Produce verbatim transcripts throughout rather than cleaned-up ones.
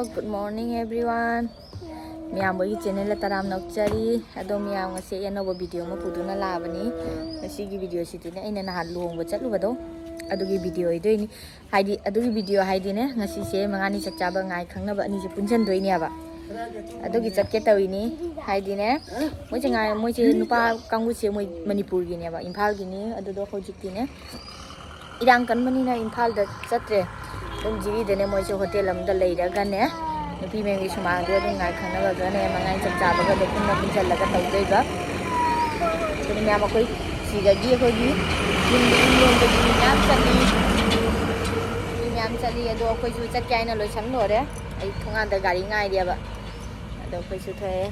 Good morning everyone. ꯃꯌꯥꯝ ꯍꯣꯏꯒꯤ ꯆꯦꯅꯦꯜꯗ ꯇꯔꯥꯝꯅ ꯑꯣꯛꯆꯔꯤ꯫ ꯑꯗꯣ ꯃꯌꯥꯝ, ꯉꯁꯤ ꯑꯩ ꯑꯅꯧꯕ ꯚꯤꯗꯤꯑꯣ ꯑꯃ ꯄꯨꯗꯨꯅ ꯂꯥꯛꯑꯕꯅꯤ꯫ ꯉꯁꯤꯒꯤ ꯚꯤꯗꯤꯑꯣꯁꯤꯗꯤꯅꯦ, ꯑꯩꯅ ꯅꯍꯥꯟ ꯂꯨꯍꯣꯡꯕ ꯆꯠꯂꯨꯕꯗꯣ, ꯑꯗꯨꯒꯤ ꯚꯤꯗꯤꯑꯣ ꯑꯣꯏꯗꯣꯏꯅꯤ꯫ ꯍꯥꯏꯗꯤ ꯑꯗꯨꯒꯤ ꯚꯤꯗꯤꯑꯣ ꯍꯥꯏꯗꯤꯅꯦ, ꯉꯁꯤꯁꯦ ꯃꯉꯥꯅꯤ ꯆꯥꯛ ꯆꯥꯕ ꯉꯥꯏ ꯈꯪꯅꯕ ꯑꯅꯤꯁꯦ ꯄꯨꯟꯁꯤꯟꯗꯣꯏꯅꯦꯕ꯫ ꯑꯗꯨꯒꯤ ꯆꯠꯀꯦ ꯇꯧꯔꯤꯅꯤ꯫ ꯍꯥꯏꯗꯤꯅꯦ, ꯃꯣꯏꯁꯦ ꯉꯥꯏ-, ꯃꯣꯏꯁꯦ ꯅꯨꯄꯥ ꯀꯥꯡꯕꯨꯁꯦ ꯃꯣꯏ ꯃꯅꯤꯄꯨꯔꯒꯤꯅꯦꯕ, ꯏꯝꯐꯥꯜꯒꯤꯅꯤ꯫ ꯑꯗꯨꯗꯣ ꯍꯧꯖꯤꯛꯇꯤꯅꯦ, ꯏꯔꯥꯡ ꯀꯟꯕꯅꯤꯅ ꯏꯝꯐꯥꯜꯗ ꯆꯠꯇ꯭ꯔꯦ꯫ ꯑꯗꯨꯝ ꯖꯤꯔꯤꯗꯅꯦ ꯃꯣꯏꯁꯦ ꯍꯣꯇꯦꯜ ꯑꯃꯗ ꯂꯩꯔꯒꯅꯦ, ꯅꯨꯄꯤ ꯃꯌꯥꯝꯒꯤ ꯁꯨꯃꯥꯡꯗ ꯑꯗꯨꯝ ꯉꯥꯏ ꯈꯪꯅꯕꯒꯅꯦ, ꯃꯉꯥꯏ ꯆꯞ ꯆꯥꯕꯒ ꯑꯗꯨꯝ ꯄꯨꯟꯅ ꯄꯨꯟꯁꯤꯜꯂꯒ ꯇꯧꯗꯣꯏꯕ꯫ ꯑꯗꯨꯅ ꯃꯌꯥꯝ, ꯑꯩꯈꯣꯏ ꯁꯤꯗꯒꯤ ꯑꯩꯈꯣꯏꯒꯤ ꯌꯨꯝ, ꯌꯨꯝ ꯂꯣꯝꯗꯒꯤ ꯃꯤ ꯃꯌꯥꯝ ꯆꯠꯂꯤ꯫ ꯃꯤ ꯃꯌꯥꯝ ꯆꯠꯂꯤ꯫ ꯑꯗꯣ ꯑꯩꯈꯣꯏꯁꯨ ꯆꯠꯀꯦ ꯍꯥꯏꯅ ꯂꯣꯏꯁꯟ ꯂꯣꯏꯔꯦ꯫ ꯑꯩ ꯊꯣꯡꯒꯥꯟꯗ ꯒꯥꯔꯤ ꯉꯥꯏꯔꯤꯑꯕ꯫ ꯑꯗꯣ ꯑꯩꯈꯣꯏꯁꯨ ꯊꯣꯛꯑꯦ꯫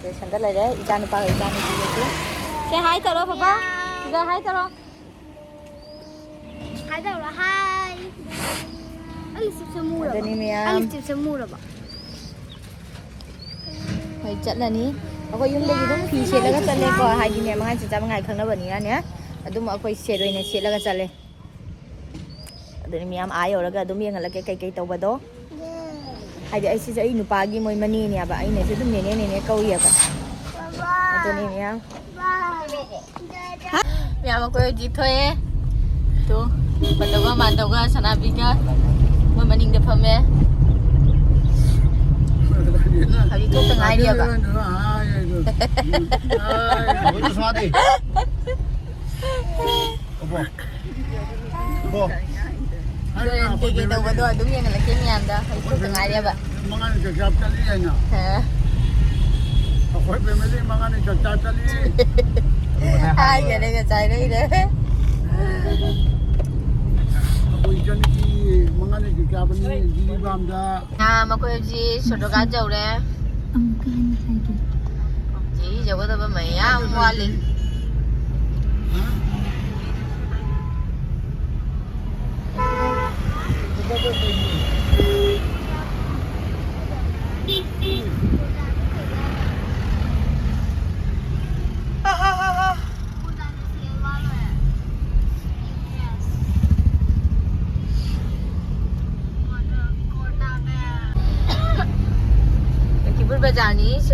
ꯂꯣꯏꯁꯟꯗ ꯂꯩꯔꯦ꯫ ꯏꯆꯥ ꯅꯨꯄꯥꯒ ꯏꯆꯥ ꯅꯨꯄꯤꯒꯁꯨ꯫ ꯁꯦ ꯍꯥꯏ ꯇꯧꯔꯣ ꯄꯄꯥ꯫ ꯁꯤꯗ ꯍꯥꯏ ꯇꯧꯔꯣ꯫ ꯍꯥꯏ ꯇꯧꯔꯣ꯫ ꯍꯥꯏ꯫ ꯑꯩ ꯂꯤꯞꯁꯇꯤꯛꯁꯦ ꯃꯨꯔꯕ? ꯑꯗꯨꯅꯤ ꯃꯌꯥꯝ꯫ ꯑꯩ ꯂꯤꯞꯁꯇꯤꯛꯁꯦ ꯃꯨꯔꯕ? ꯍꯣꯏ, ꯆꯠꯂꯅꯤ꯫ ꯑꯩꯈꯣꯏ ꯌꯨꯝꯗꯒꯤ ꯑꯗꯨꯝ ꯐꯤ ꯁꯦꯠꯂꯒ ꯆꯠꯂꯦꯀꯣ꯫ ꯍꯥꯏꯗꯤꯅꯦ, ꯃꯉꯥꯅꯤ ꯆꯥꯛ ꯆꯥꯕ ꯉꯥꯏ ꯈꯪꯅꯕꯅꯤꯅꯅꯦ, ꯑꯗꯨꯝ ꯑꯩꯈꯣꯏ ꯁꯦꯠ ꯑꯣꯏꯅ ꯁꯦꯠꯂꯒ ꯆꯠꯂꯦ꯫ ꯑꯗꯨꯅꯤ ꯃꯌꯥꯝ, ꯑꯥ ꯌꯧꯔꯒ ꯑꯗꯨꯝ ꯌꯦꯡꯍꯜꯂꯛꯀꯦ ꯀꯩꯀꯩ ꯇꯧꯕꯗꯣ꯫ ꯍꯥꯏꯗꯤ ꯑꯩ ꯁꯤꯁꯦ ꯑꯩ ꯅꯨꯄꯥꯒꯤ ꯃꯣꯏ ꯃꯅꯦꯅꯦꯕ, ꯑꯩꯅꯁꯨ ꯑꯗꯨꯝ ꯅꯦꯅꯦ ꯅꯦꯅꯦ ꯀꯧꯏꯌꯦꯕ꯫ ꯑꯗꯨꯅꯤ ꯃꯌꯥꯝ꯫ ꯃꯌꯥꯝ ꯑꯩꯈꯣꯏ ꯍꯧꯖꯤꯛ ꯊꯣꯛꯑꯦ꯫ ꯇꯨ, ꯄꯟꯗꯧꯒ ꯃꯥꯟꯗꯧꯒ ꯁꯅꯥꯕꯤꯒ ꯃꯣꯏ ꯃꯅꯤꯡꯗ ꯐꯝꯃꯦ꯫ ꯍꯧꯖꯤꯛ ꯊꯣꯛꯇ ꯉꯥꯏꯔꯤꯑꯕ꯫ ꯑꯩꯈꯣꯏꯁꯨ ꯁꯅꯥꯗꯤ꯫ ꯑꯕꯣ꯫ ꯑꯕꯣ꯫ ꯀꯩꯀꯩ ꯇꯧꯕꯗꯣ ꯑꯗꯨꯝ ꯌꯦꯡꯍꯜꯂꯛꯀꯦ ꯃꯌꯥꯝꯗ꯫ ꯍꯧꯖꯤꯛ ꯊꯣꯛꯇ ꯉꯥꯏꯔꯤꯑꯕ꯫ ꯃꯉꯥꯅꯤ ꯆꯥꯛ ꯆꯥꯕ ꯆꯠꯂꯤ ꯍꯥꯏꯅ꯫ ꯑ꯫ ꯑꯩꯈꯣꯏ ꯐꯦꯃꯤꯂꯤ ꯃꯉꯥꯅꯤ ꯆꯥꯛ ꯆꯥ ꯆꯠꯂꯤ꯫ ꯍꯥꯏꯒꯅꯦ ꯉꯁꯥꯏꯗꯩꯅꯦ꯫ ꯑꯩꯈꯣꯏ ꯏꯆꯟꯒꯤ ꯃꯉꯥꯅꯤ ꯆꯥꯛ ꯆꯥꯕꯅꯤ ꯖꯤꯔꯤꯕꯥꯝꯗ꯫ ꯑ, ꯃꯈꯣꯏ ꯍꯧꯖꯤꯛ ꯁꯣꯇꯣꯀꯥꯠ ꯌꯧꯔꯦ꯫ ꯑꯃꯨꯛꯀ ꯍꯟꯅ ꯍꯥꯏꯒꯦ꯫ ꯖꯤꯔꯤ ꯌꯧꯒꯗꯕ ꯃꯌꯥꯝ ꯋꯥꯠꯂꯤ꯫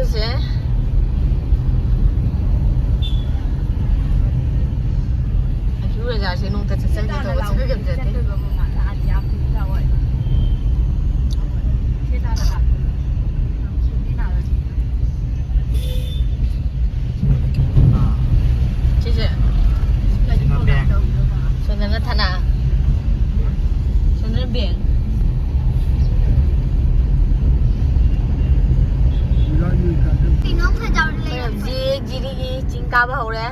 ꯁꯦ, ꯑꯍꯤꯡ ꯕꯖꯥꯔꯁꯦ ꯅꯣꯡꯇ ꯆꯠꯆꯒꯦ ꯇꯧꯕ, ꯆꯠꯄ ꯉꯝꯖꯗꯦ꯫ ꯁꯤꯁꯦ꯫ ꯁꯣꯝꯗꯅ ꯊꯅꯥ꯫ ꯁꯣꯝꯗꯅ ꯕꯦꯡ꯫ ꯑꯩꯈꯣꯏ ꯍꯧꯖꯤꯛ ꯖꯤꯔꯤꯒꯤ ꯆꯤꯡ ꯀꯥꯕ ꯍꯧꯔꯦ꯫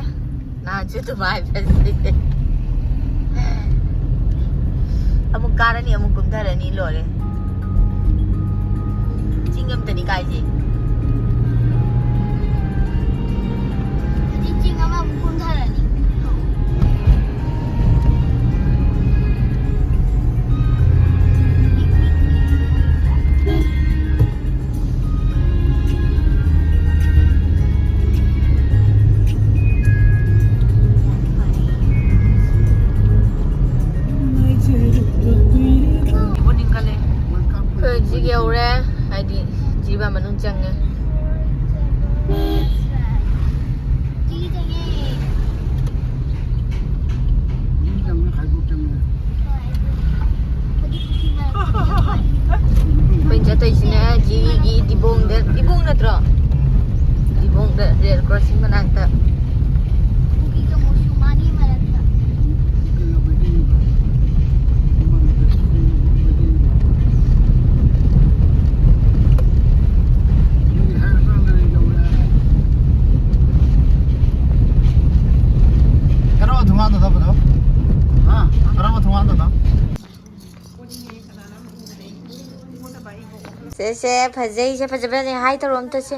ꯅꯍꯥꯟꯁꯨ ꯑꯗꯨꯃꯥꯏ ꯍꯥꯏꯕꯅꯤ꯫ ꯑꯃꯨꯛ ꯀꯥꯔꯅꯤ, ꯑꯃꯨꯛ ꯀꯨꯝꯊꯔꯅꯤ, ꯂꯣꯏꯔꯦ꯫ ꯆꯤꯡ ꯑꯃꯇꯅꯤ ꯀꯥꯏꯁꯦ꯫ ꯍꯧꯖꯤꯛ ꯆꯤꯡ ꯑꯃꯃꯨꯛ ꯀꯨꯝꯊꯔꯅꯤ꯫ ꯑꯩꯈꯣꯏ ꯍꯧꯖꯤꯛ ꯌꯧꯔꯦ, ꯍꯥꯏꯗꯤ ꯖꯤꯔꯤꯕꯥꯝ ꯃꯅꯨꯡ ꯆꯪꯉꯦ꯫ ꯑꯩꯈꯣꯏꯅ ꯆꯠꯇꯣꯏꯁꯤꯅ ꯖꯤꯔꯤꯒꯤ ꯗꯤꯕꯣꯡꯗ, ꯗꯤꯕꯣꯡ ꯅꯠꯇ꯭ꯔꯣ? ꯗꯤꯕꯣꯡꯗ ꯔꯦꯜ ꯀ꯭ꯔꯣꯁꯤꯡ ꯃꯅꯥꯛꯇ꯫ ꯀꯔꯝꯕ ꯊꯣꯡꯒꯥꯟꯗ ꯇꯧꯕꯅꯣ? ꯍꯥ? ꯀꯔꯝꯕ ꯊꯣꯡꯒꯥꯟꯗꯅꯣ? ꯁꯦ, ꯁꯦ, ꯐꯖꯩ, ꯁꯦ, ꯐꯖ, ꯐꯖꯩ꯫ ꯍꯥꯏ ꯇꯧꯔꯣ ꯑꯝꯇ ꯁꯦ꯫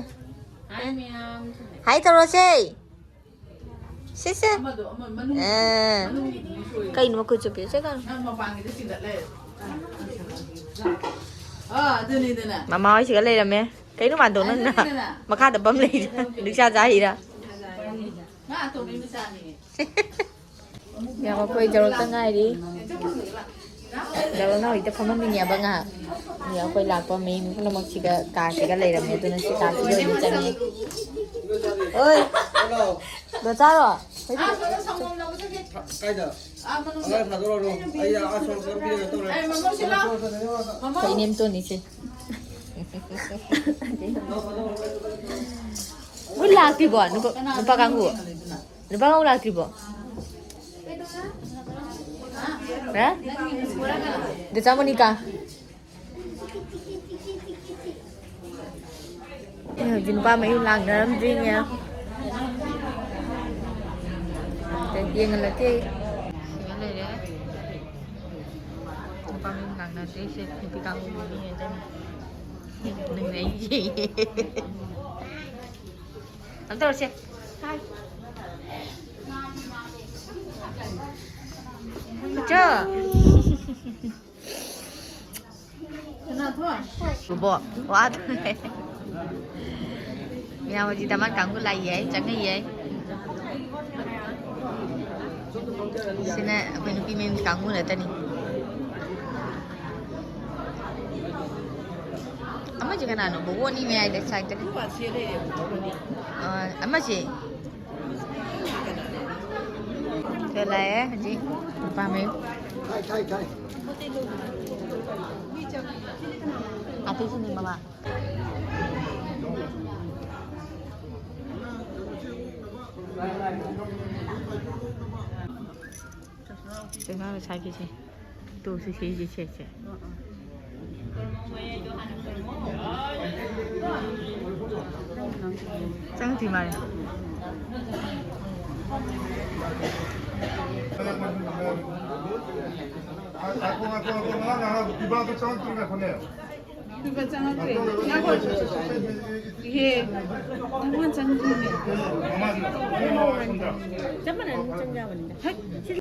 ꯍꯥꯏ ꯇꯧꯔꯣ ꯁꯦ꯫ ꯁꯦ, ꯁꯦ꯫ ꯑꯥ꯫ ꯀꯩꯅꯣ ꯃꯈꯨꯠ ꯆꯨꯞꯄꯤ? ꯁꯦ, ꯀꯩꯅꯣ? ꯃꯃꯥ ꯍꯣꯏꯁꯤꯒ ꯂꯩꯔꯝꯃꯦ꯫ ꯀꯩꯅꯣ ꯃꯥꯟꯗꯣ ꯅꯪꯅ ꯃꯈꯥꯗ ꯄꯝ ꯂꯩꯔꯤꯗꯣ? ꯅꯨꯡꯁꯥ ꯆꯥꯔꯤꯔꯥ? ꯌꯥꯝ ꯑꯩꯈꯣꯏ ꯌꯧꯔꯛꯇ ꯉꯥꯏꯔꯤ꯫ ꯗꯣꯂꯣꯅꯥ ꯍꯣꯏꯗ ꯐꯝꯃꯝꯃꯤꯅꯦꯕ ꯉꯥꯏꯍꯥꯛ꯫ ꯑꯗ ꯑꯩꯈꯣꯏ ꯂꯥꯛꯄ ꯃꯤ ꯄꯨꯝꯅꯃꯛꯁꯤꯒ ꯀꯥꯁꯤꯒ ꯂꯩꯔꯝꯃꯦ, ꯑꯗꯨꯅ ꯁꯤ ꯀꯥꯁꯤꯗ ꯑꯣꯏꯅ ꯆꯪꯉꯦ꯫ ꯑꯣꯏ꯫ ꯗꯣꯆꯥꯔꯣ? ꯀꯥꯏꯗ? ꯑꯉꯥꯡ ꯊꯥꯗꯣꯔꯛꯑꯣ꯫ ꯑꯩ ꯑꯥ ꯁꯣꯝ ꯂꯝꯕꯤꯗ ꯀꯩꯅꯣ ꯇꯧꯔꯦ꯫ ꯑꯩꯈꯣꯏ ꯏꯅꯦꯝꯇꯣꯟꯅꯤꯁꯦ꯫ ꯃꯣꯏ ꯂꯥꯛꯇ꯭ꯔꯤꯕꯣ? ꯅꯨꯄꯥ, ꯅꯨꯄꯥ ꯀꯥꯡꯕꯨ? ꯅꯨꯄꯥ ꯀꯥꯡꯕꯨ ꯂꯥꯛꯇ꯭ꯔꯤꯕꯣ? ꯍꯥ? ꯗꯆꯥ ꯃꯣꯅꯤꯀꯥ? ꯑꯦ, ꯍꯧꯖꯤꯛ ꯅꯨꯄꯥ ꯃꯌꯨꯝ ꯂꯥꯛꯅꯔꯝꯗ꯭ꯔꯤꯅꯦ꯫ ꯌꯦꯡꯍꯜꯂꯛꯀꯦ ꯑꯩ꯫ ꯁꯤꯗ ꯂꯩꯔꯦ꯫ ꯅꯨꯄꯥ ꯃꯌꯨꯝ ꯂꯥꯛꯅꯗ꯭ꯔꯤꯁꯦ ꯅꯨꯄꯤ ꯀꯥꯡꯕꯨ ꯃꯤꯅꯦ ꯑꯗꯨꯅ꯫ ꯅꯪꯅ ꯑꯩ ꯌꯦꯡꯉꯦ꯫ ꯀꯩꯅꯣ ꯇꯧꯔꯁꯦ꯫ ꯍꯥꯏ꯫ ꯏꯆꯣ꯫ ꯕꯣ, ꯋꯥ꯫ ꯃꯌꯥꯝ ꯍꯧꯖꯤꯛ ꯗꯃꯥꯟ ꯀꯥꯡꯕꯨ ꯂꯥꯛꯏ ꯍꯥꯏ, ꯆꯪꯉꯛꯏ ꯍꯥꯏ꯫ ꯁꯤꯅ ꯑꯩꯈꯣꯏ ꯅꯨꯄꯤ ꯃꯌꯨꯝꯒꯤ ꯀꯥꯡꯕꯨ ꯅꯠꯇꯅꯤ꯫ ꯑꯃꯁꯤ ꯀꯅꯥꯅꯣ? ꯕꯣꯕꯣꯅꯤ ꯃꯌꯥꯏꯗ ꯁꯥꯏꯗ꯫ ꯑ, ꯑꯃꯁꯤ꯫ ꯁꯤꯗ ꯂꯥꯛꯑꯦ ꯍꯧꯖꯤꯛ ꯅꯨꯄꯥ ꯃꯌꯨꯝ꯫ ꯊꯥꯏ, ꯊꯥꯏ, ꯊꯥꯏ꯫ ꯑꯇꯩꯁꯨꯅꯤ ꯃꯃꯥ꯫ ꯆꯦꯡꯅꯥꯏ ꯁꯥꯏꯒꯤꯁꯦ꯫ ꯇꯨ ꯁꯤ ꯁꯤꯒꯤ ꯁꯦꯠꯁꯦ꯫ ꯆꯪꯗ꯭ꯔꯤ ꯃꯥꯜꯂꯦ꯫ ꯉꯥꯏꯈꯣ, ꯉꯥꯏꯈꯣ, ꯉꯥꯏꯈꯣ, ꯉꯥꯏꯈꯣ, ꯉꯥꯏꯈꯣ, ꯉꯥꯏꯈꯣ, ꯉꯥꯏꯈꯣ, ꯉꯥꯏꯈꯣ, ꯉꯥꯏꯈꯣ꯫ ꯏꯕꯥ ꯆꯪꯉꯛꯇ꯭ꯔꯦ꯫ ꯉꯥꯏꯈꯣ꯫ ꯏꯍꯦ, ꯅꯪꯉꯣꯟ ꯆꯪꯉꯛꯇ꯭ꯔꯤꯅꯦ꯫ ꯆꯞ ꯃꯥꯟꯅꯅ ꯑꯗꯨꯝ ꯆꯪ ꯌꯥꯕꯅꯤꯗ꯫ ꯍꯩꯠ, ꯁꯤ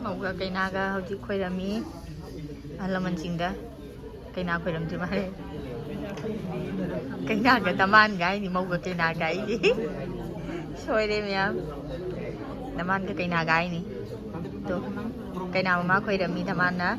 ꯃꯧꯒ ꯀꯩꯅꯥꯒ ꯍꯧꯖꯤꯛ ꯈꯣꯏꯔꯝꯃꯤ ꯑꯍꯜ ꯂꯃꯟꯁꯤꯡꯗ꯫ ꯀꯩꯅꯥ ꯈꯣꯏꯔꯝꯗ꯭ꯔꯤ ꯃꯥꯜꯂꯦ꯫ ꯀꯩꯅꯥꯒ ꯗꯃꯥꯟꯒ ꯍꯥꯏꯅꯤ, ꯃꯧꯒ ꯀꯩꯅꯥꯒ ꯍꯥꯏꯅꯤ꯫ ꯁꯣꯏꯔꯦ ꯃꯌꯥꯝ꯫ ꯗꯃꯥꯟꯒ ꯀꯩꯅꯥꯒ ꯍꯥꯏꯅꯤ꯫ ꯇꯣ, ꯀꯩꯅꯥ ꯃꯃꯥ ꯈꯣꯏꯔꯝꯃꯤ ꯗꯃꯥꯟꯅ꯫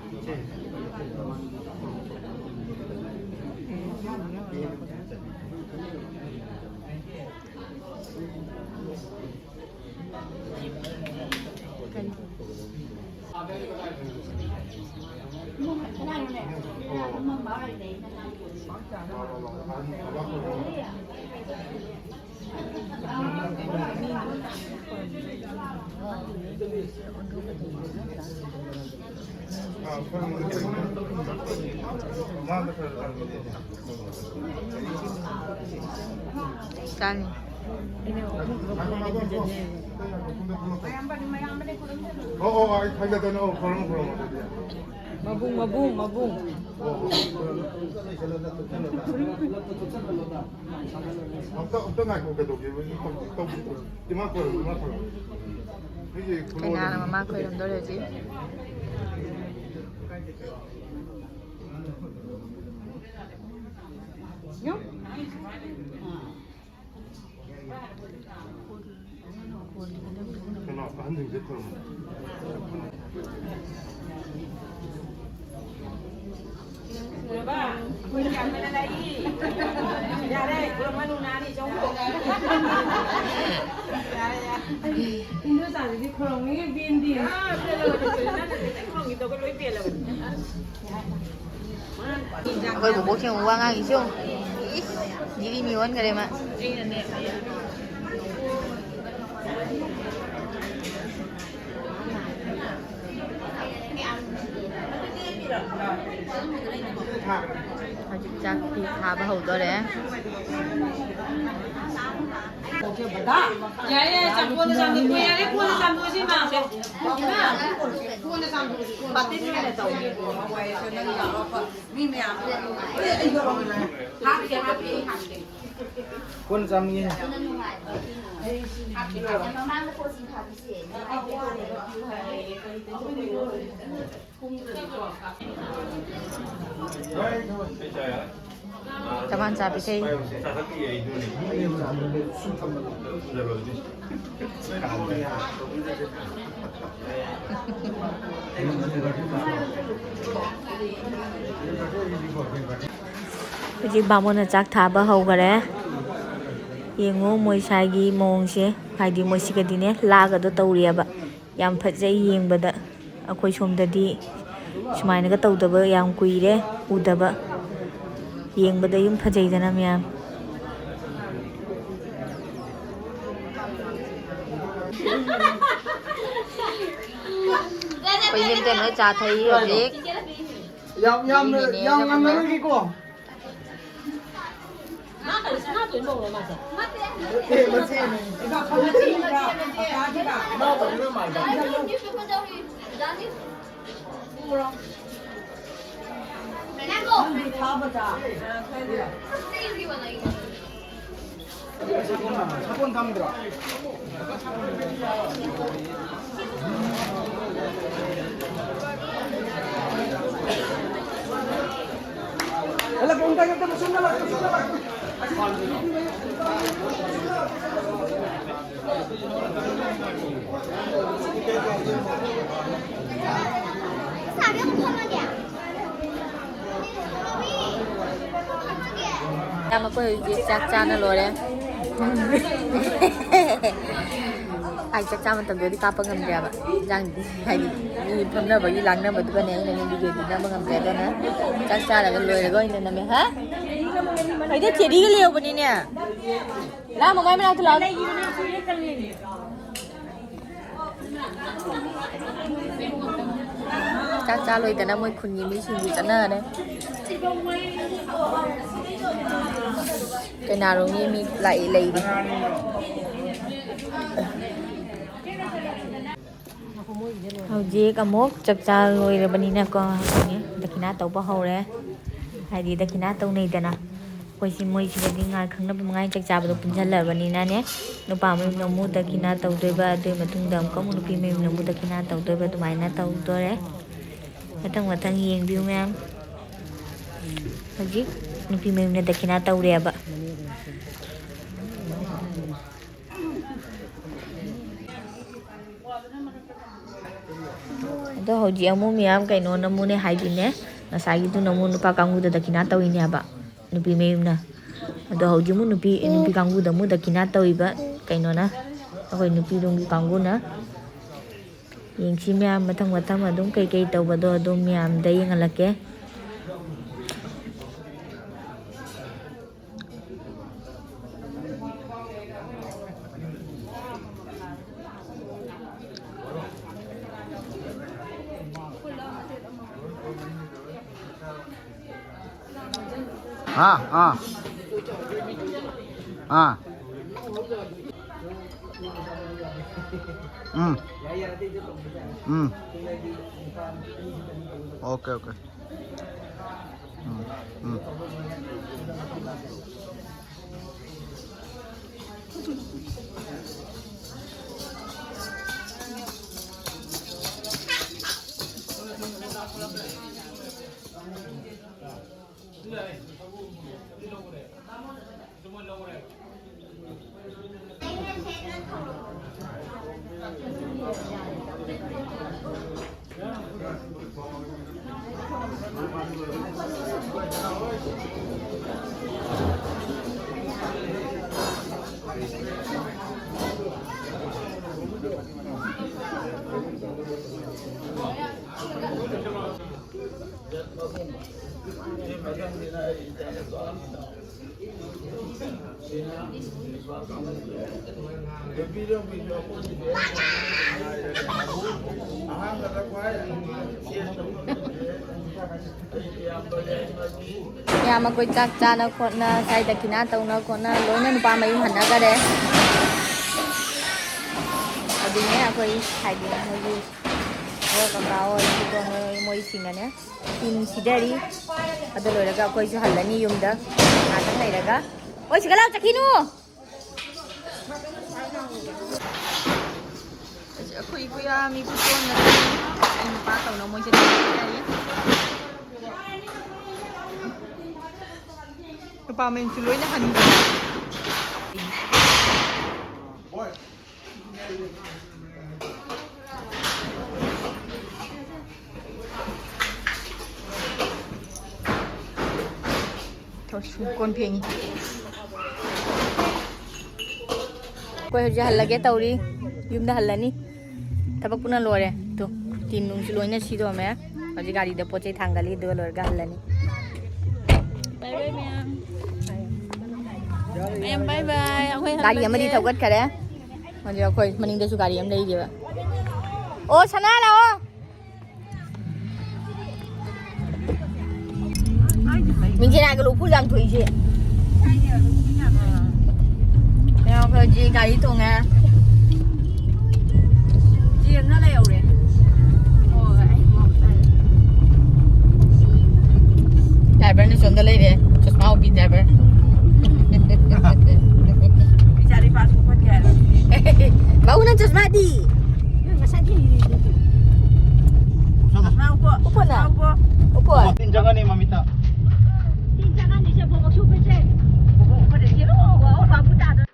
ꯆꯥꯅꯤ꯫ ꯑꯣ, ꯑꯣ, ꯑꯩ ꯈꯪꯒꯗꯅ, ꯑꯣ, ꯈꯣꯏꯔꯝꯃꯣ, ꯈꯣꯏꯔꯝꯃꯣ ꯑꯗꯨꯗꯤ꯫ ꯃꯕꯨꯡ, ꯃꯕꯨꯡ, ꯃꯕꯨꯡ꯫ ꯑꯣ, ꯑꯣ꯫ ꯑꯝꯇ, ꯑꯝꯇ ꯉꯥꯏꯈꯣ, ꯀꯩꯗꯧꯒꯦꯕ? ꯇꯧ-, ꯇꯧ-, ꯏꯃꯥ ꯈꯣꯏꯔꯝꯃꯣ, ꯏꯃꯥ ꯈꯣꯏꯔꯝꯃꯣ꯫ ꯑꯩꯒꯤ ꯈꯨꯂꯣ ꯀꯩꯅꯥꯅ ꯂꯩ꯫ ꯃꯃꯥ ꯈꯣꯏꯔꯝꯗꯧꯔꯦ ꯍꯧꯖꯤꯛ꯫ ꯀꯩꯅꯣ, ꯑꯍꯟꯁꯤꯡꯁꯦ ꯈꯨꯔꯨꯝꯃꯣ꯫ ꯈꯨꯔꯨꯝꯃꯣ꯫ ꯌꯥꯔꯦ, ꯈꯨꯔꯨꯝꯃꯅꯨ, ꯅꯥꯅꯤ, ꯆꯪꯉꯣ꯫ ꯌꯥꯔꯦ, ꯌꯥꯔꯦ꯫ ꯏꯟꯗꯣꯆꯥꯁꯤꯗꯤ ꯈꯨꯔꯨꯝꯅꯤꯡꯉꯦ, ꯄꯦꯟꯗꯦ꯫ ꯑꯥ, ꯄꯦꯜꯂꯕꯅꯤ, ꯄꯦꯜꯂꯕꯅꯤ꯫ ꯅꯪꯅ ꯈꯤꯇꯪ ꯈꯨꯔꯨꯝꯈꯤꯗꯧꯕ ꯂꯣꯏ ꯄꯦꯜꯂꯕꯅꯤ꯫ ꯑꯩꯈꯣꯏ ꯕꯣꯕꯣꯛꯁꯦ ꯑꯃꯨꯛ ꯋꯥ ꯉꯥꯡꯉꯤꯁꯦ ꯌꯦꯡꯉꯨ꯫ ꯏꯁ, ꯖꯤꯔꯤ ꯃꯤ ꯑꯣꯟꯈꯔꯦ ꯃꯥ꯫ ꯍꯧꯖꯤꯛ ꯆꯥꯛꯇꯤ ꯊꯥꯕ ꯍꯧꯗꯣꯔꯦ꯫ ꯌꯥꯔꯦ, ꯌꯥꯔꯦ, ꯆꯥꯝꯊꯣꯛꯑꯣ, ꯆꯥꯝꯊꯣꯛꯑꯣ, ꯌꯥꯔꯦ, ꯀꯣꯟꯅ ꯆꯥꯝꯊꯣꯛꯑꯁꯤ, ꯏꯃꯥ꯫ ꯏꯃꯥ, ꯀꯣꯟꯅ ꯆꯥꯝꯊꯣꯛꯑꯁꯤ, ꯀꯣꯟꯅ꯫ ꯕꯥꯇꯤꯟ ꯑꯣꯏꯅ ꯇꯧ꯫ ꯃꯤ ꯃꯌꯥꯝ꯫ ꯍꯥꯞꯀꯦ, ꯍꯥꯞꯀꯦ, ꯑꯩ ꯍꯥꯞꯀꯦ꯫ ꯀꯣꯟꯅ ꯆꯥꯝꯒꯦ꯫ ꯆꯕꯥꯟ ꯆꯥꯕꯤꯈꯩ꯫ ꯍꯧꯖꯤꯛ ꯕꯥꯃꯣꯟꯅ ꯆꯥꯛ ꯊꯥꯕ ꯍꯧꯈꯔꯦ꯫ ꯌꯦꯡꯉꯨ ꯃꯣꯏ ꯁ꯭ꯋꯥꯏꯒꯤ ꯃꯑꯣꯡꯁꯦ, ꯍꯥꯏꯗꯤ ꯃꯣꯏ ꯁꯤꯒꯗꯤꯅꯦ ꯂꯥꯒꯗꯣ ꯇꯧꯔꯤꯑꯕ꯫ ꯌꯥꯝ ꯐꯖꯩ ꯌꯦꯡꯕꯗ꯫ ꯑꯩꯈꯣꯏ ꯁꯣꯝꯗꯗꯤ ꯁꯨꯃꯥꯏꯅꯒ ꯇꯧꯗꯕ ꯌꯥꯝ ꯀꯨꯏꯔꯦ ꯎꯗꯕ꯫ ꯌꯦꯡꯕꯗ ꯌꯨꯝ ꯐꯖꯩꯗꯅ ꯃꯌꯥꯝ꯫ ꯑꯩꯈꯣꯏ ꯏꯅꯦꯝꯆꯥ ꯅꯣꯏ ꯆꯥ ꯊꯛꯏ ꯍꯧꯖꯤꯛ꯫ ꯌꯥꯝ ꯌꯥꯝꯅ ꯅꯦꯅꯦ ꯌꯥꯝ ꯌꯥꯝꯅ ꯌꯥꯝꯅ ꯂꯣꯏꯒꯤꯀꯣ꯫ ꯃꯥ ꯀꯔꯤ ꯁꯅꯥ ꯊꯣꯏꯅ ꯃꯧꯔꯣ ꯃꯥꯁꯦ? ꯅꯠꯇꯦ, ꯃꯆꯦꯅꯦ꯫ ꯃꯆꯦ, ꯃꯆꯦ, ꯃꯆꯦ꯫ ꯏꯅꯥꯎꯄꯥꯗꯤ ꯂꯣꯏ ꯃꯥꯟꯕ꯫ ꯅꯪꯗꯤ ꯊꯥꯕ ꯆꯥ꯫ ꯁꯥꯄꯣꯟ ꯊꯝꯗ꯭ꯔꯣ? ꯌꯥꯝ ꯑꯩꯈꯣꯏ ꯍꯧꯖꯤꯛ ꯆꯥꯛ ꯆꯥꯅ ꯂꯣꯏꯔꯦ꯫ ꯑꯩ ꯆꯥꯛ ꯆꯥ ꯃꯇꯝꯗꯗꯤ ꯀꯥꯞꯄ ꯉꯝꯗ꯭ꯔꯦꯕ꯫ ꯏꯟꯖꯥꯡꯗꯤ ꯍꯥꯏꯗꯤ ꯃꯤ ꯐꯝꯅꯕꯒꯤ ꯂꯥꯡꯅꯕꯗꯨꯒꯅꯦ ꯑꯩꯅ ꯅꯪ ꯚꯤꯗꯤꯑꯣꯗꯤ ꯅꯝꯕ ꯉꯝꯗ꯭ꯔꯦ꯫ ꯑꯗꯨꯅ ꯆꯥꯛ ꯆꯥꯔꯒ ꯂꯣꯏꯔꯒ ꯑꯣꯏꯅ ꯅꯝꯃꯦ꯫ ꯍꯥ? ꯑꯩꯗꯤ ꯆꯦꯔꯤꯒ ꯂꯩꯍꯧꯕꯅꯤꯅꯦ꯫ ꯂꯥ, ꯃꯃꯥꯏ ꯃꯅꯥꯛꯇ ꯂꯥꯛꯑꯣ꯫ ꯆꯥꯛ ꯆꯥ ꯂꯣꯏꯗꯅ ꯃꯣꯏ ꯈꯨꯟꯒꯤ ꯃꯤꯁꯤꯡꯁꯨ ꯆꯠꯅꯔꯦ꯫ ꯀꯩꯅꯥꯔꯣꯝꯒꯤ ꯃꯤ ꯂꯥꯛꯏ, ꯂꯩꯔꯤ꯫ ꯍꯧꯖꯤꯛ ꯑꯃꯨꯛ ꯆꯥꯛꯆꯥ ꯂꯣꯏꯔꯕꯅꯤꯅꯀꯣ, ꯍꯧꯖꯤꯛ ꯗꯈꯤꯅꯥ ꯇꯧꯕ ꯍꯧꯔꯦ꯫ ꯍꯥꯏꯗꯤ ꯗꯈꯤꯅꯥ ꯇꯧꯅꯩꯗꯅ꯫ ꯑꯩꯈꯣꯏꯁꯤ ꯃꯣꯏꯁꯤꯒꯗꯤ ꯉꯥꯏ ꯈꯪꯅꯕ ꯃꯉꯥꯏ ꯆꯥꯛ ꯆꯥꯕꯗꯣ ꯄꯨꯟꯁꯤꯜꯂꯕꯅꯤꯅꯅꯦ, ꯅꯨꯄꯥ ꯃꯌꯨꯝꯅ ꯑꯃꯨꯛ ꯗꯈꯤꯅꯥ ꯇꯧꯗꯣꯏꯕ, ꯑꯗꯨꯒꯤ ꯃꯇꯨꯡꯗ ꯑꯃꯨꯛꯀ ꯑꯃꯨꯛ ꯅꯨꯄꯤ ꯃꯌꯨꯝꯅ ꯑꯃꯨꯛ ꯗꯈꯤꯅꯥ ꯇꯧꯗꯣꯏꯕ, ꯑꯗꯨꯃꯥꯏꯅ ꯇꯧꯗꯣꯔꯦ꯫ ꯃꯊꯪ ꯃꯊꯪ ꯌꯦꯡꯕꯤꯌꯨ ꯃꯌꯥꯝ꯫ ꯍꯧꯖꯤꯛ ꯅꯨꯄꯤ ꯃꯌꯨꯝꯅ ꯗꯈꯤꯅꯥ ꯇꯧꯔꯦꯕ꯫ ꯑꯗꯣ ꯍꯧꯖꯤꯛ ꯑꯃꯨꯛ ꯃꯌꯥꯝ ꯀꯩꯅꯣꯅ ꯑꯃꯨꯛꯅꯦ ꯍꯥꯏꯗꯤꯅꯦ, ꯉꯁꯥꯏꯒꯤꯗꯨꯅ ꯑꯃꯨꯛ ꯅꯨꯄꯥ ꯀꯥꯡꯕꯨꯗ ꯗꯈꯤꯅꯥ ꯇꯧꯔꯤꯅꯦ ꯍꯥꯏꯕ, ꯅꯨꯄꯤ ꯃꯌꯨꯝꯅ꯫ ꯑꯗꯣ ꯍꯧꯖꯤꯛ ꯑꯃꯨꯛ ꯅꯨꯄꯤ, ꯅꯨꯄꯤ ꯀꯥꯡꯕꯨꯗ ꯑꯃꯨꯛ ꯗꯈꯤꯅꯥ ꯇꯧꯔꯤꯕ ꯀꯩꯅꯣꯅ, ꯑꯩꯈꯣꯏ ꯅꯨꯄꯤꯔꯣꯝꯒꯤ ꯀꯥꯡꯕꯨꯅ꯫ ꯌꯦꯡꯁꯤ ꯃꯌꯥꯝ, ꯃꯊꯪ ꯃꯊꯪ ꯑꯗꯨꯝ ꯀꯩꯀꯩ ꯇꯧꯕꯗꯣ ꯑꯗꯨꯝ ꯃꯌꯥꯝꯗ ꯌꯦꯡꯍꯜꯂꯛꯀꯦ꯫ हाँ, हाँ। हाँ। हम्म। हम्म। Okay, okay. हम्म, हम्म। ꯃꯌꯥꯝ ꯑꯩꯈꯣꯏ ꯆꯥꯛ ꯆꯥꯅ ꯈꯣꯠꯅ ꯁ꯭ꯋꯥꯏꯗ ꯈꯤꯅꯥ ꯇꯧꯅ ꯈꯣꯠꯅ ꯂꯣꯏꯅ ꯅꯨꯄꯥ ꯃꯌꯨꯝ ꯍꯟꯅꯈꯔꯦ꯫ ꯑꯗꯨꯅꯦ ꯑꯩꯈꯣꯏ ꯍꯥꯏꯗꯤ ꯃꯣꯏꯒꯤ ꯀꯀꯥ ꯍꯣꯏ, ꯏꯕꯨꯡꯉꯣ ꯍꯣꯏ, ꯃꯣꯏꯁꯤꯡꯅꯅꯦ ꯇꯤꯟ ꯁꯤꯗꯔꯤ꯫ ꯑꯗꯨ ꯂꯣꯏꯔꯒ ꯑꯩꯈꯣꯏꯁꯨ ꯍꯜꯂꯅꯤ ꯌꯨꯝꯗ ꯉꯥꯛꯇꯪ ꯂꯩꯔꯒ꯫ ꯍꯣꯏ, ꯁꯤꯒ ꯂꯥꯎ, ꯆꯠꯈꯤꯅꯨ꯫ ꯑꯩꯈꯣꯏ ꯏꯕꯨꯌꯥ ꯃꯤꯕꯨ ꯆꯣꯟꯅꯔꯤ꯫ ꯑꯩ ꯅꯨꯄꯥ ꯇꯧꯅ ꯃꯣꯏꯁꯦ ꯇꯧꯅꯔꯤ꯫ ꯅꯨꯄꯥ ꯃꯌꯨꯝꯁꯨ ꯂꯣꯏꯅ ꯍꯟꯈ꯭ꯔꯦ꯫ ꯀꯣꯟ ꯐꯦꯡꯉꯤ꯫ ꯑꯩꯈꯣꯏ ꯍꯧꯖꯤꯛ ꯍꯜꯂꯒꯦ ꯇꯧꯔꯤ, ꯌꯨꯝꯗ ꯍꯜꯂꯅꯤ꯫ ꯊꯕꯛ ꯄꯨꯟꯅ ꯂꯣꯏꯔꯦ꯫ ꯇꯨ, ꯇꯤꯟ ꯅꯨꯡꯁꯨ ꯂꯣꯏꯅ ꯁꯤꯗꯣꯛꯑꯝꯃꯦ꯫ ꯍꯧꯖꯤꯛ ꯒꯥꯔꯤꯗ ꯄꯣꯠ ꯆꯩ ꯊꯥꯡꯒꯠꯂꯤ, ꯑꯗꯨꯒ ꯂꯣꯏꯔꯒ ꯍꯜꯂꯅꯤ꯫ ꯕꯥꯏ ꯕꯥꯏ ꯃꯌꯥꯝ꯫ ꯃꯌꯥꯝ ꯕꯥꯏ ꯕꯥꯏ꯫ ꯑꯩꯈꯣꯏ ꯒꯥꯔꯤ ꯑꯃꯗꯤ ꯍꯜꯂꯒꯦ꯫ ꯊꯧꯒꯠꯈꯔꯦ꯫ ꯍꯧꯖꯤꯛ ꯑꯩꯈꯣꯏ ꯃꯅꯤꯡꯗꯁꯨ ꯒꯥꯔꯤ ꯑꯃ ꯂꯩꯔꯤꯕ꯫ ꯑꯣ, ꯁꯅꯥ ꯂꯥꯛꯑꯣ꯫ ꯃꯤꯡꯁꯦꯜ ꯍꯥꯏꯒ ꯂꯨ ꯎꯐꯨꯜ ꯌꯥꯝ ꯊꯣꯛꯏꯁꯦ꯫ ꯃꯌꯥꯝ ꯑꯩꯈꯣꯏ ꯍꯧꯖꯤꯛ ꯒꯥꯔꯤ ꯇꯣꯡꯉꯦ꯫ ꯌꯦꯡꯉ ꯂꯩꯍꯧꯔꯦ꯫ ꯗ꯭ꯔꯥꯏꯚꯔꯅ ꯁꯣꯝꯗ ꯂꯩꯔꯦ, ꯆꯁꯃꯥ ꯎꯞꯄꯤ ꯗ꯭ꯔꯥꯏꯚꯔ꯫ ꯏꯆꯥꯗꯤ ꯄꯥꯁ ꯄꯨꯈꯠꯀꯦ ꯍꯥꯏꯔꯣ? ꯕꯥꯕꯨ, ꯅꯪ ꯆꯁꯃꯥꯗꯤ? ꯉꯁꯥꯏꯗꯤ ꯎꯞꯁꯜꯂꯣ꯫ ꯆꯁꯃꯥ ꯎꯞꯄꯣ꯫ ꯎꯞꯄꯣꯅ꯫ ꯆꯁꯃꯥ ꯎꯞꯄꯣ꯫ ꯎꯞꯄꯣ꯫ ꯇꯤꯟ ꯆꯪꯉꯅꯤ ꯃꯃꯤꯠꯇ꯫ ꯇꯤꯟ ꯆꯪꯉꯅꯤ, ꯁꯦ ꯕꯣꯕꯣꯛꯁꯨ ꯎꯞꯄꯁꯦ꯫ ꯕꯣꯕꯣꯛ ꯎꯞꯄꯗꯤ ꯁꯤ, ꯑꯣ, ꯑꯣ, ꯕꯥꯕꯨ ꯇꯥꯗꯣꯏ꯫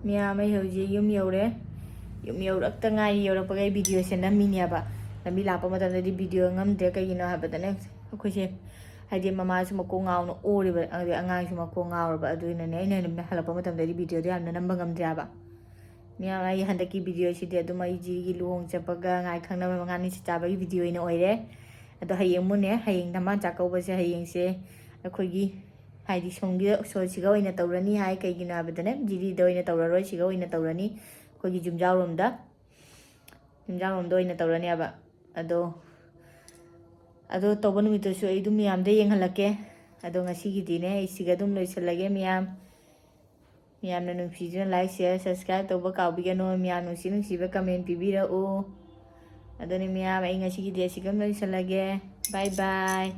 ꯃꯌꯥꯝ, ꯑꯩ ꯍꯧꯖꯤꯛ ꯌꯨꯝ ꯌꯧꯔꯦ꯫ ꯌꯨꯝ ꯌꯧꯔꯛꯇ ꯉꯥꯏꯔꯤ꯫ ꯌꯧꯔꯛꯄꯒ ꯑꯩ ꯚꯤꯗꯤꯑꯣꯁꯦ ꯅꯝꯃꯤꯅꯦꯕ꯫ ꯂꯝꯕꯤ ꯂꯥꯛꯄ ꯃꯇꯝꯗꯗꯤ ꯚꯤꯗꯤꯑꯣ ꯉꯝꯗ꯭ꯔꯦ꯫ ꯀꯩꯒꯤꯅꯣ ꯍꯥꯏꯕꯗꯅꯦ, ꯑꯩꯈꯣꯏꯁꯦ, ꯍꯥꯏꯗꯤ, ꯃꯃꯥꯁꯨ ꯃꯀꯣꯛ ꯉꯥꯎꯅ ꯑꯣꯔꯤꯕ, ꯑꯗꯩ ꯑꯉꯥꯡꯁꯨ ꯃꯀꯣꯛ ꯉꯥꯎꯔꯕ꯫ ꯑꯗꯨꯅꯅꯦ, ꯑꯩꯅ ꯍꯜꯂꯛꯄ ꯃꯇꯝꯗꯗꯤ ꯚꯤꯗꯤꯑꯣꯗꯣ ꯌꯥꯝꯅ ꯅꯝꯕ ꯉꯝꯗ꯭ꯔꯦꯕ꯫ ꯃꯌꯥꯝ, ꯑꯩ ꯍꯟꯗꯛꯀꯤ ꯚꯤꯗꯤꯑꯣꯁꯤꯗꯤ ꯑꯗꯨꯝ ꯑꯩ ꯖꯤꯔꯤꯒꯤ ꯂꯨꯍꯣꯡ ꯆꯠꯄꯒ ꯉꯥ ꯈꯪꯅꯕ ꯃꯉꯥꯅꯤ ꯆꯥꯕꯒꯤ ꯚꯤꯗꯤꯑꯣ ꯑꯣꯏꯅ ꯑꯣꯏꯔꯦ꯫ ꯑꯗꯣ ꯍꯌꯦꯡ ꯑꯃꯨꯛꯅꯦ, ꯍꯌꯦꯡ ꯊꯝꯕꯥꯜ ꯆꯥꯛꯀꯧꯕꯁꯦ ꯍꯌꯦꯡꯁꯦ ꯑꯩꯈꯣꯏꯒꯤ, ꯍꯥꯏꯗꯤ, ꯁꯣꯝꯒꯤ ꯁꯣ-, ꯁꯤꯒ ꯑꯣꯏꯅ ꯇꯧꯔꯅꯤ ꯍꯥꯏ꯫ ꯀꯩꯒꯤꯅꯣ ꯍꯥꯏꯕꯗꯅꯦ, ꯖꯤꯔꯤꯗ ꯑꯣꯏꯅ ꯇꯧꯔꯔꯣꯏ, ꯁꯤꯒ ꯑꯣꯏꯅ ꯇꯧꯔꯅꯤ, ꯑꯩꯈꯣꯏꯒꯤ ꯌꯨꯝꯖꯥꯎꯔꯣꯝꯗ, ꯌꯨꯝꯖꯥꯎꯔꯣꯝꯗ ꯑꯣꯏꯅ ꯇꯧꯔꯅꯦꯕ꯫ ꯑꯗꯣ ꯑꯗꯣ ꯇꯧꯕ ꯅꯨꯃꯤꯠꯇꯁꯨ ꯑꯩ ꯑꯗꯨꯝ ꯃꯌꯥꯝꯗ ꯌꯦꯡꯍꯜꯂꯛꯀꯦ꯫ ꯑꯗꯣ ꯉꯁꯤꯒꯤꯗꯤꯅꯦ, ꯑꯩ ꯁꯤꯒ ꯑꯗꯨꯝ ꯂꯣꯏꯁꯤꯜꯂꯒꯦ ꯃꯌꯥꯝ꯫ ꯃꯌꯥꯝꯅ ꯅꯨꯡꯁꯤꯗꯨꯅ like, share, subscribe ꯇꯧꯕ ꯀꯥꯎꯕꯤꯒꯅꯨ꯫ ꯃꯌꯥꯝ ꯅꯨꯡꯁꯤ ꯅꯨꯡꯁꯤꯕ comment ꯄꯤꯕꯤꯔꯛꯎ꯫ ꯑꯗꯨꯅꯤ ꯃꯌꯥꯝ, ꯑꯩ ꯉꯁꯤꯒꯤꯗꯤ ꯑꯁꯤꯒ ꯑꯗꯨꯝ ꯂꯣꯏꯁꯤꯜꯂꯒꯦ꯫ Bye bye꯫